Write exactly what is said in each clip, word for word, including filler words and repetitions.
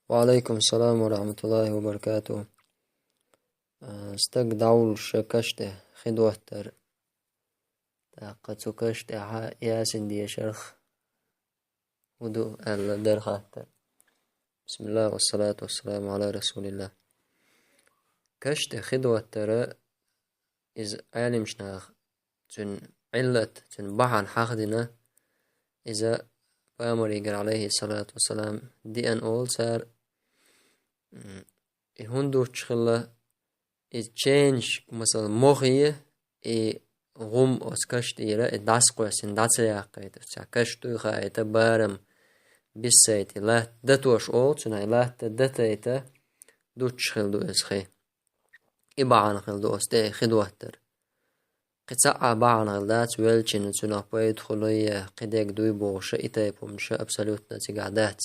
وعليكم السلام ورحمة الله وبركاته. Э, стаг дӀавуллуш каш тӀе хи доттар. ТӀаккха цу каш тӀехьа Ясин дешарх хӀун ду аьлла дара хаттар. بسم الله والصلاة والسلام على رسول الله. Каш тӀе хи доттара иза Ӏелимчу наха цуьнан Ӏиллат, цуьнан бахьана хьахдина, иза Пайхамаригара, عليه الصلاة والسلام, диъна олу цара, м, и хӀунда дуттуш хилла, и ченаш, масала, мохе, и гӀум оцу каш тӀера, и дӀасакхоьссина дӀа ца яккхийта, цхьа каш дуй хаийта, барам биссайта, и латта датош олу, цуьнан и латта датайта дуттуш хилла ду иза хи. И бахьана хилла ду оцу тӀе хи доттар. Кхин цхьа а бахьана хилла дац, веллачунна цунах пайда хуьлу я кхидерг дуй бохуш, и тайпа хӀуманаш абсолютно цигахь дац.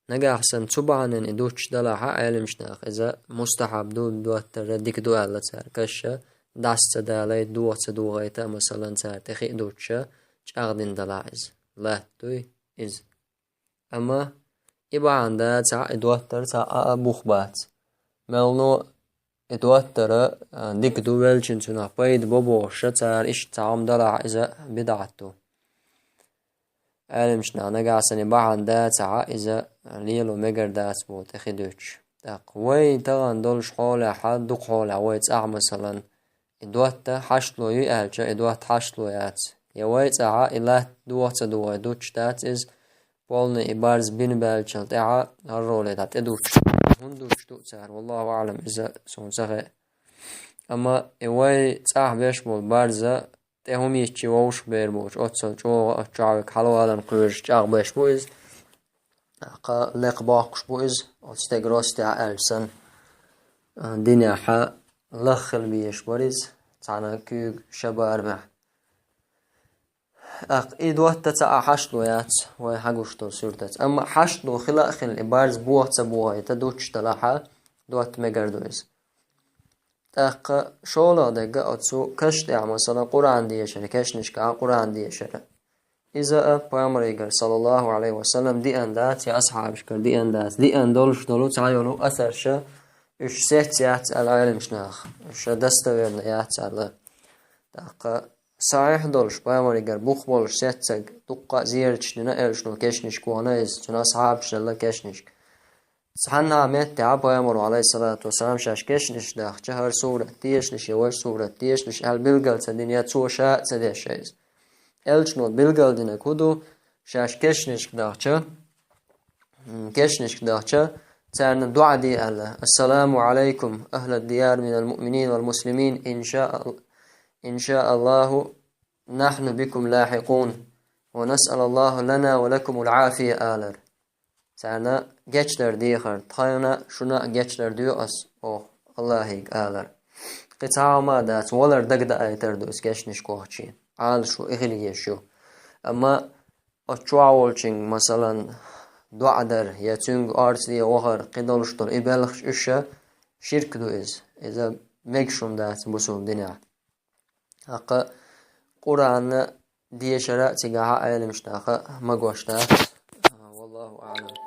Нагахь санна цу бахьанина и дуттуш далахь а, Ӏелимчу наха иза мустахьаб ду, доттар дика ду аьлла цара, каш дӀаса ца далайта, доха ца дохайта а, масалан, цара тӀе хи а дуттуш, чӀагӀдина далахь иза. Латта дуй иза. Амма и бахьана дацахь а, и доттар цхьа а бух бац. Мелхо и доттар, а, дика ду, веллачунна цунах пайда бо бохуш, цара иштта цхьа хӀума далахь, иза бидӀат ду. Ӏелимчу наха нагахь санна и бахьана дацахь а, иза лело мегар дац боху тӀе хи дуттуш. ТӀаккха вай тахана долуш хьолехь, дукха хьолехь вай цӀахь, масалан, и дотта хьашт ло ю аьлча, и дотта хьашт ло яц. Я вай цӀахь а и латта доха ца дохай дуттуш дац иза, полный и барз бина баьллачул тӀаьхьа гӀарроле дӀа тӀедуттуш. ХӀунда дуттуш ду цара, والله أعلم, иза суна ца хаьа. Амма и вай цӀахь беш болу барза тӀе хӀума йитча вовшах бер боцуш, оццул чӀогӀа оцу чохь векхна хьалаваларна кхоьруш чӀагӀбеш бу иза. Кхин лекха боккхуш бу иза, оцу стеган ростехь аьлча санна, а, динехь лаха хила безаш бара иза, цхьана куьйга шабармехь. ТӀаккха и дотта цхьа а хьашт ло яц, вай хьагуш долу суьртаца. Амма хьашт ло хила а хилла, и барз боха ца бохайта дуттуш далахь а, дотта мегар ду иза. ТӀаккха шолгӀа дерг а оцу каш тӀехь, масала, Къуръан дешар, кешнашкахь Къуръан дешар. Иза а Пайхамаригара, صلى الله عليه وسلم, диъна дац, я асхьабашкара диъна дац. Диъна долуш долу цхьа йолу асарш, уьш сецца яц аьлла Ӏелимчу наха, уьш достоверно яц аьлла. ТӀаккха сахьихь долуш, Пайхамаригара бух болуш сеццаг, дуккха а зерачаш дина, элчано кешнашка вахана иза, цуьнан асхьабаш делла кешнашка. Цхьанна а меттехь Пайхамаро, عليه الصلاة والسلام, шаьш кешнаш дахча, хӀара сурат дешалаш я важа сурат дешалаш аьлла билгал ца дина, я цо ша а ца дешна иза. Элчано билгал динарг хӀун ду, шаьш кешнашка дахча, м, кешнашка дахча, царна дуӀа де аьлла: «السلام عليكم أهل الديار من المؤمنين والمسلمين، إن شاء، إن شاء الله نحن بكم لاحقون، ونسأل الله لنا ولكم العافية», алар. Царна гечдар дехар, тхайна шуна а гечдар доьху ас, оха Аллахьига алар. Кхин цхьа хӀума а дац, валар дагадаийтар ду иза кешнашка вахча. Ӏалашо и хила езаш ю. Амма оцу чохь волчуьнга, масалан, доӀа дар я цуьнга орца де вахар, кхидолуш долу и белхаш, уьш ширк ду иза. Иза мегаш хӀума дац бусулба динехь. ХӀокху Къуръан дешара а цигахь а Ӏеламнаха магош дац. Валлаху аӀлам.